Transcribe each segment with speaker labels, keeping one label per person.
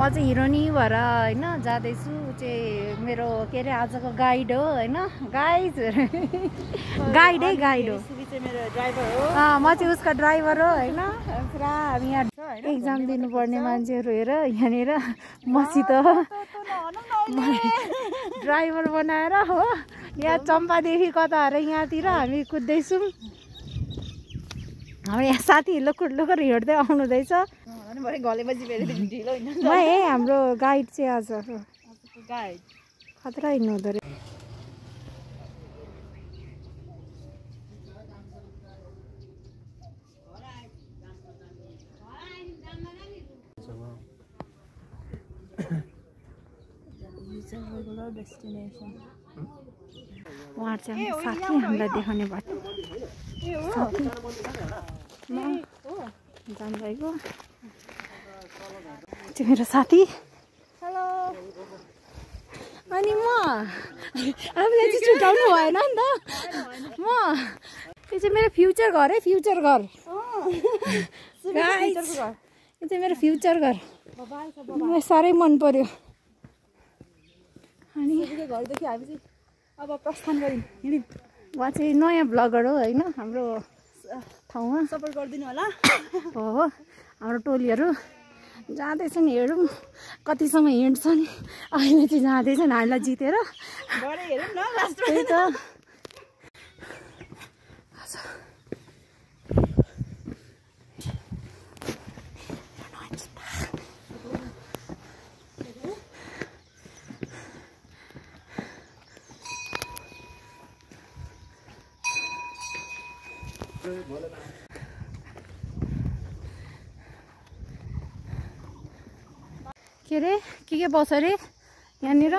Speaker 1: चाहिँ हिरोनी भएर होइन जाँदैछु। चाहिँ मेरो के अरे आजको गाइड हो होइन, गाइड गाइड हो,
Speaker 2: मेरो ड्राइभर हो।
Speaker 1: म चाहिँ उसको ड्राइभर हो होइन। पुरा हामी यहाँ एक्जाम दिनुपर्ने मान्छेहरू हेर यहाँनिर मसित ड्राइभर बनाएर हो। यहाँ चम्पादेखि कता अरे यहाँतिर हामी कुद्दैछौँ। हाम्रो यहाँ साथी लुकुर लुकुर हिँड्दै आउनुहुँदैछ। हाम्रो गाइड चाहिँ आज
Speaker 2: गाइड
Speaker 1: खतरा हिँड्नु हुँदो रहेछ। उहाँ चाहिँ साथी हामीलाई देखाउने बाटो जानुभएको चाहिँ मेरो साथी।
Speaker 2: हेलो।
Speaker 1: अनि म आफूलाई चाहिँ छुट्याउनु भएन नि त। म यो चाहिँ मेरो फ्युचर घर है, फ्युचर घर। यो चाहिँ मेरो फ्युचर घर, मलाई साह्रै मन पर्यो। अनि
Speaker 2: घरदेखि हामी चाहिँ अब प्रस्थान गऱ्यौँ, हिँड्यौँ।
Speaker 1: उहाँ चाहिँ नयाँ ब्लगर हो होइन हाम्रो ठाउँमा।
Speaker 2: सपोर्ट गरिदिनु होला।
Speaker 1: हो हाम्रो टोलीहरू जाँदैछन्, हेरौँ कतिसम्म हिँड्छन्। अहिले चाहिँ जाँदैछन् हामीलाई जितेर।
Speaker 2: हेरौँ न लास्ट।
Speaker 1: त्यही त के अरे के पाउँछ अरे यहाँनिर?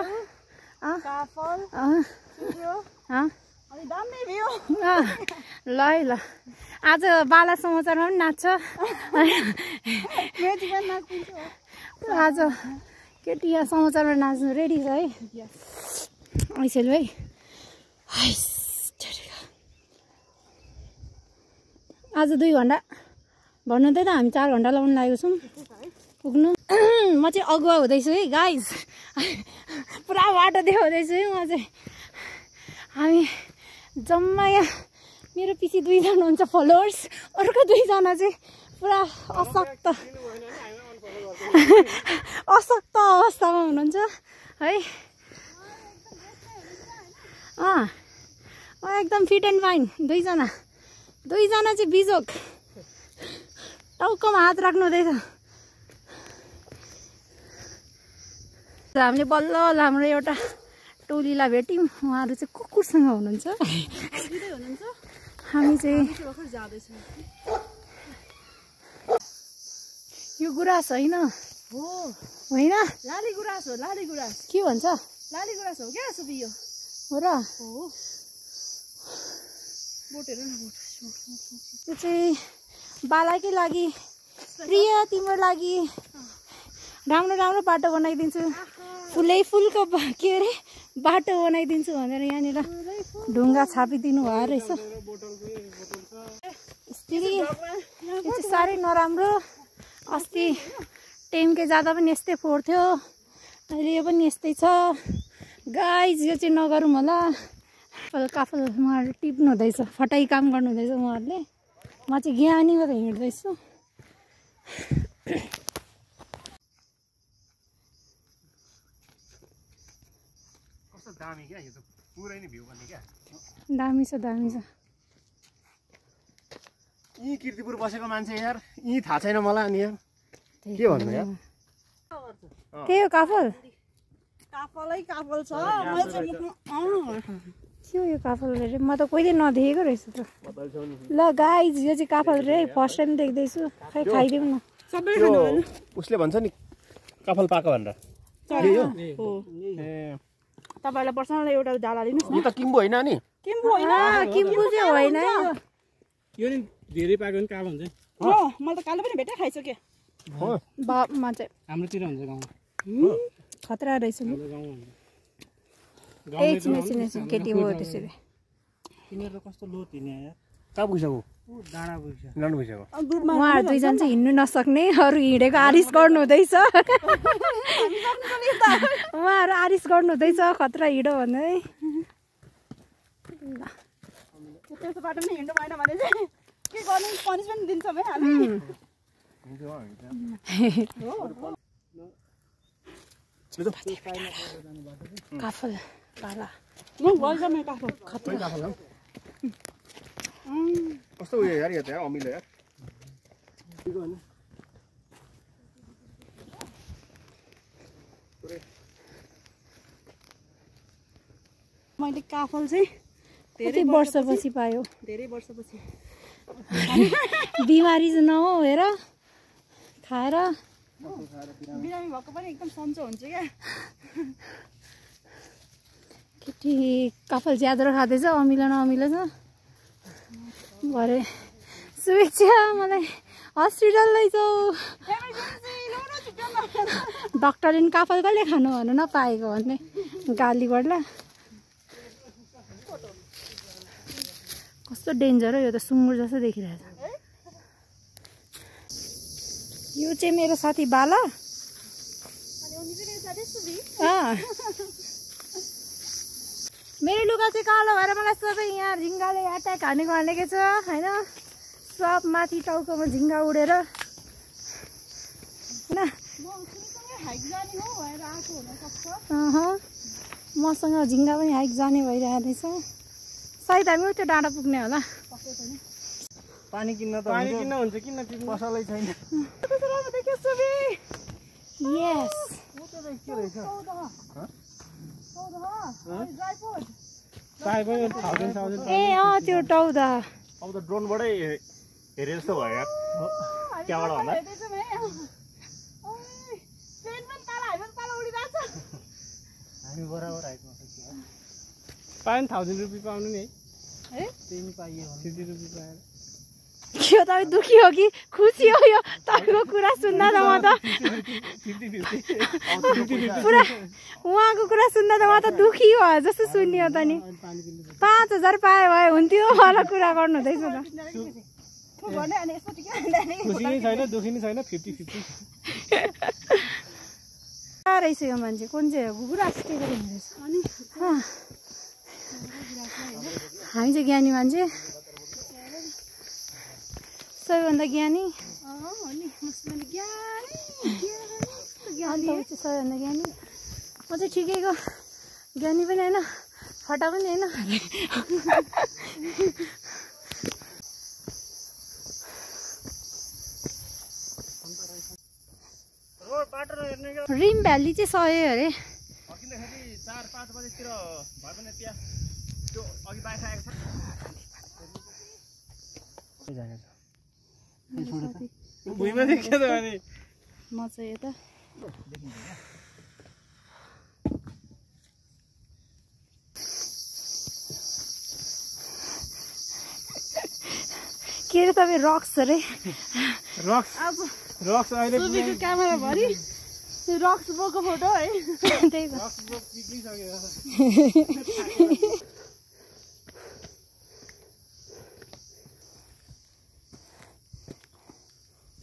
Speaker 1: ल है ल, आज बाला समाचारमा पनि नाच्छ। आज केटी यहाँ समाचारमा नाच्नु रेडी छ है। ऐसेल भाइ आज 2 घन्टा भन्नु त हामी 4 घन्टा लाउनु लागेको छौँ पुग्नु। म चाहिँ अगुवा हुँदैछु है गाइज, पुरा बाटो देखाउँदैछु है म चाहिँ। हामी जम्मा यहाँ मेरो पछि 2 जना हुन्छ फलोवर्स, अर्को 2 जना चाहिँ पुरा अशक्त अवस्थामा हुनुहुन्छ है। एकदम फिट एन्ड फाइन 2 जना चाहिँ बिजोक टाउकोमा हात राख्नु हुँदैछ। हामीले बल्ल हाम्रो एउटा टोलीलाई भेट्यौँ। उहाँहरू चाहिँ कुकुरसँग हुनुहुन्छ। हामी चाहिँ यो गुराँस होइन होइन
Speaker 2: लाली गुराँस हो। लाली गुराँस
Speaker 1: के भन्छ?
Speaker 2: लाली गुराँस हो क्या सुबी यो
Speaker 1: हो र? त्यो चाहिँ बालाकै लागि प्रिय तिम्रो लागि राम्रो राम्रो बाटो बनाइदिन्छु, फुलको के अरे बाटो बनाइदिन्छु भनेर यहाँनिर ढुङ्गा छापिदिनु भयो रहेछ। यो चाहिँ साह्रै नराम्रो। अस्ति टेमके जाँदा पनि यस्तै फोहोर थियो, अहिले यो पनि यस्तै छ गाइज। यो चाहिँ नगरौँ होला। काफल उहाँहरूले टिप्नु हुँदैछ, फटाइ काम गर्नु हुँदैछ उहाँहरूले। म चाहिँ ज्ञानी भएर हिँड्दैछु। दामी छ दामी छ।
Speaker 3: यी कीर्तिपुर बसेको मान्छे यार, यी थाहा छैन मलाई। अनि यार के भन्नु यार,
Speaker 1: के हो काफल?
Speaker 2: काफलै काफल छ।
Speaker 1: के हो यो काफल रे? म त कहिले नदेखेको रहेछ त। ल गाइज यो चाहिँ काफल रे, फर्स्ट टाइम देख्दैछु। खै खाइदिउँ न।
Speaker 3: उसले भन्छ नि काफल पाएको भनेर।
Speaker 2: तपाईँलाई पर्सनल एउटा डाला दिनुहोस् न।
Speaker 3: यो त किम्बु होइन नि?
Speaker 2: किम्बु होइन,
Speaker 1: किम्बु चाहिँ होइन
Speaker 4: यो नि धेरै पाएको नि कालो हुन्छ।
Speaker 2: मैले त कालो पनि भेटे खाइसकेँ।
Speaker 1: बाबमा चाहिँ
Speaker 4: हाम्रोतिर हुन्छ गाउँमा।
Speaker 1: खतरा रहेछ नि। एकछिन केटी हो त्यसरी।
Speaker 4: तिनीहरू कस्तो लोत हिँड्ने यार।
Speaker 3: कहाँ पुगिसक्यो?
Speaker 4: डाँडा पुगिसक्यो।
Speaker 3: डाँडा पुगिसक्यो।
Speaker 1: उहाँहरू 2 जना चाहिँ हिँड्नु नसक्ने, अरू हिँडेको आरिस गर्नु हुँदैछ। उहाँहरू आरिस गर्नु हुँदैछ खतरा हिँडो भन्दै
Speaker 2: त्यस्तो बाटो पनि हिँड्नु भएन भने चाहिँ के गर्नु पनिसमेन्ट दिन्छ भइहाल्यो
Speaker 1: काफल पाला
Speaker 2: म गइसम्म काफल
Speaker 3: कस्तो उयो यार यो त यार अमिलो यार
Speaker 2: मैले काफल चाहिँ
Speaker 1: धेरै वर्षपछि पायो
Speaker 2: धेरै वर्षपछि
Speaker 1: बिमारी चाहिँ नहो हेर खाएर
Speaker 2: बिरामी भएको पनि एकदम सन्चो हुन्छ क्या
Speaker 1: केटी काफल ज्यादा खाँदैछ अमिलो न अमिलो छ भरे शुभेच्छा मलाई हस्पिटल लैजाऊ डक्टरले नि काफल कहिले खानु भन्नु नपाएको भन्ने गाली गर्ला कस्तो डेन्जर हो यो त सुँगुर जस्तो देखिरहेछ यो चाहिँ मेरो साथी बाला मेरो लुगा चाहिँ कालो भएर मलाई सबै यहाँ झिङ्गाले एट्याक हानेको हानेको छ होइन सब माथि टाउकोमा झिङ्गा उडेर होइन मसँग झिङ्गा पनि हाइक जाने भइरहेछ सायद हामी उठ्यो डाँडा पुग्ने होला
Speaker 4: पानी किन्न हुन्छ किन पसलै छैन
Speaker 1: यस ए अँ त्यो टौदा
Speaker 3: अब त ड्रोनबाटै हेरे जस्तो भयो यार त्यहाँबाट भन्दा
Speaker 4: हामी बराबर आएको पायो नि 1000 रुपियाँ पाउनु नि है त्यही नि पाइयो 50 रुपियाँ पाएर
Speaker 1: यो तपाईँ दुखी हो कि खुसी हो यो तपाईँको कुरा सुन्दा त म त पुरा उहाँको कुरा सुन्दा त म त दुखी भयो जस्तो सुनियो त नि 5000 पाए भए हुन्थ्यो वाला कुरा गर्नु हुँदैछ
Speaker 4: खुसी नि छैन दुखी नि छैन 50-50
Speaker 1: रहेछ यो मान्छे कुन चाहिँ हो गुराँस के गरेर हिँड्दैछ हामी चाहिँ ज्ञानी मान्छे सबैभन्दा ज्ञानी सबैभन्दा ज्ञानी म चाहिँ ठिकैको ज्ञानी पनि होइन फटा पनि होइन रिम भ्याली चाहिँ सह्यो अरे
Speaker 3: 4-5 बजेतिर भए पनि त्यहाँ त्यो अघि बाइक आएको छ
Speaker 4: भुइँमा देखियो त अनि
Speaker 1: म चाहिँ यता के अरे तपाईँ रक्स अरे
Speaker 4: रक्स अहिले
Speaker 2: क्यामेरा भरि रक्स बोको फोटो है
Speaker 1: त्यही त
Speaker 4: रक्स बोक पिक्निसक्यो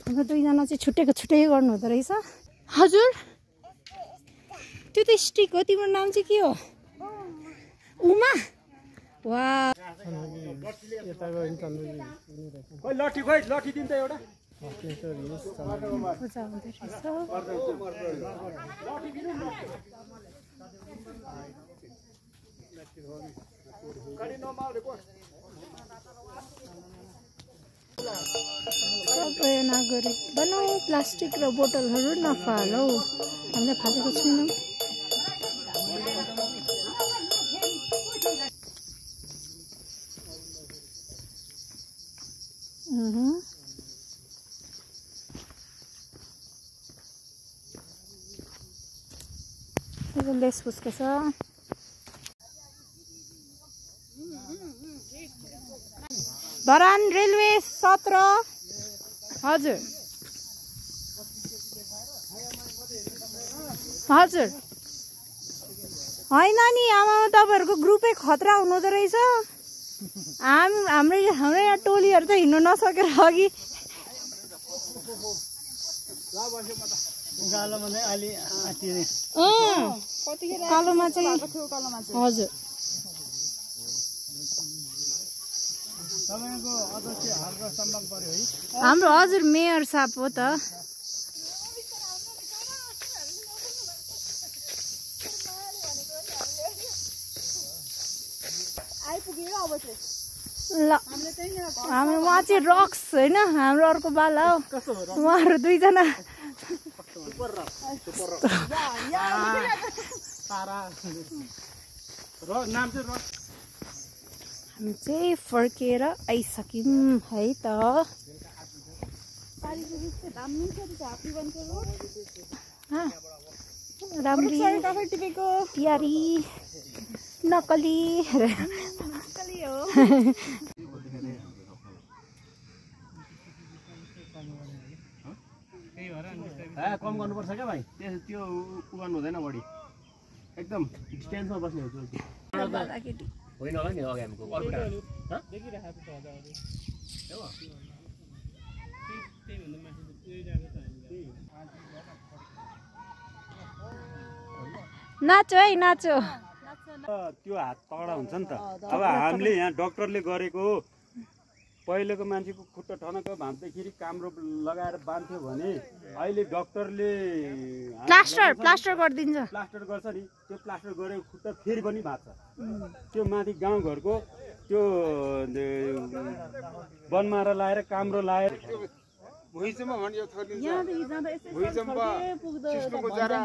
Speaker 1: हाम्रो दुईजना चाहिँ छुट्टै गर्नु हुँदो रहेछ हजुर त्यो त स्टिक हो तिम्रो नाम चाहिँ के हो उमा वा
Speaker 3: लट्ठी दिन्छ एउटा
Speaker 1: पूजा हुँदो रहेछ सबै नागरिक बनाऊ प्लास्टिक र बोतलहरू नफालौ हामीले फालेको छैनौँ लेस फुस्को छ धरान रेलवे 17 हजुर हजुर होइन नि आमा तपाईँहरूको ग्रुपै खतरा हुनुहुँदो रहेछ हाम्रो यहाँ टोलीहरू त हिँड्नु नसकेर अघि
Speaker 4: उकालोमा चाहिँ अलि आँटिने
Speaker 2: कतिखेर
Speaker 1: कालोमा चाहिँ
Speaker 2: थियो कालोमा चाहिँ
Speaker 1: हजुर
Speaker 4: तपाईँको अध्यक्ष हालको सम्मान पर्यो है
Speaker 1: हाम्रो हजुर मेयर साहब हो त
Speaker 2: आइपुग्यो अब चाहिँ
Speaker 1: ल
Speaker 2: हामीले चाहिँ यहाँ
Speaker 1: हाम्रो उहाँ चाहिँ रक्स होइन हाम्रो अर्को बाला हो उहाँहरू दुईजना
Speaker 4: तारा र नाम चाहिँ र
Speaker 1: हामी चाहिँ फर्केर आइसक्यौँ है त राम्री
Speaker 2: टिपेको
Speaker 1: प्यारी नकली
Speaker 2: हो
Speaker 3: कम गर्नुपर्छ क्या भाइ त्यो उ गर्नु हुँदैन बढी एकदम डिस्टेन्समा बस्ने हो होइन होला नि अगाडि हामीको
Speaker 1: नाचो है नाचो
Speaker 5: त्यो हात तगडा हुन्छ नि त अब हामीले यहाँ डाक्टरले गरेको पहिलेको मान्छेको खुट्टा ठनक्क भाँच्दाखेरि काम्रो लगाएर बाँध्थ्यो भने अहिले डाक्टरले
Speaker 1: प्लास्टर गरिदिन्छ
Speaker 5: प्लास्टर गर्छ नि त्यो प्लास्टर गरेको खुट्टा फेरि पनि भाँच्छ त्यो माथि गाउँघरको त्यो बनमारा लाएर काम्रो लाएर
Speaker 6: भुइँसम्म भने यो थर्लिन्छ
Speaker 2: यहाँदेखि जाँदा यसै
Speaker 6: भुइँसम्म सिस्नुको जरा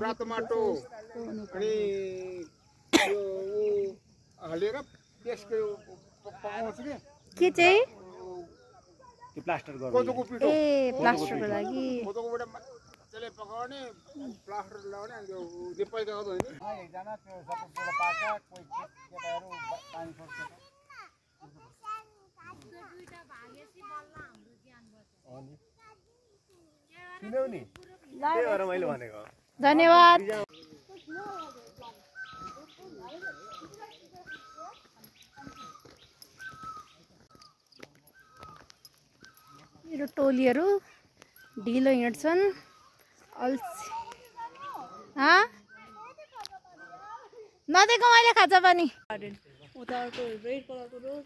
Speaker 6: रातो माटो अनि यो हालेर त्यसको पकाउँछ
Speaker 1: के चाहिँ
Speaker 5: त्यो प्लास्टर गर्छ
Speaker 6: कोदोको पिठो
Speaker 1: ए प्लास्टरको लागि
Speaker 6: कोदोको पिठो मजाले पकाउने प्लास्टर लगाउने अनि त्यो पैसा गर्दा होइन
Speaker 4: एकजना त्यो सबै बुढो पाका कोही केटाहरू पानी पर्छ
Speaker 3: सुन्यौ नि त्यही भएर मैले भनेको
Speaker 1: धन्यवाद मेरो टोलीहरू ढिलो हिँड्छन् अल्छी नदिएको मैले खाजा पानी
Speaker 2: उता अर्को रेड कलरको रोज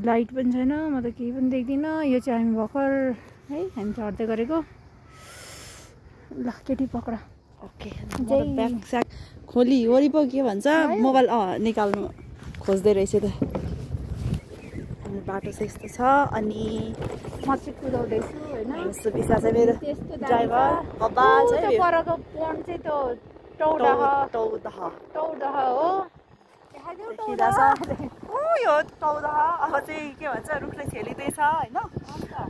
Speaker 1: लाइट पनि छैन म त केही पनि देख्दिनँ यो चाहिँ हामी भर्खर है हामी चढ्दै गरेको ल केटी पक्रा
Speaker 2: ओके ब्याग स्याग खोली वरि पो के भन्छ मोबाइल निकाल्नु खोज्दै रहेछ त अनि बाटो चाहिँ यस्तो छ अनि
Speaker 1: म चाहिँ कुदाउँदैछु होइन
Speaker 2: सुविस्ता चाहिँ मेरो
Speaker 1: त्यस्तो
Speaker 2: ड्राइभर बब्बा चाहिँ
Speaker 1: परको पोन्ड चाहिँ त्यो टौडह
Speaker 2: टौदह
Speaker 1: हो
Speaker 2: देखिँदैछ यो टौदह अब चाहिँ के भन्छ रुखले छेलिँदैछ होइन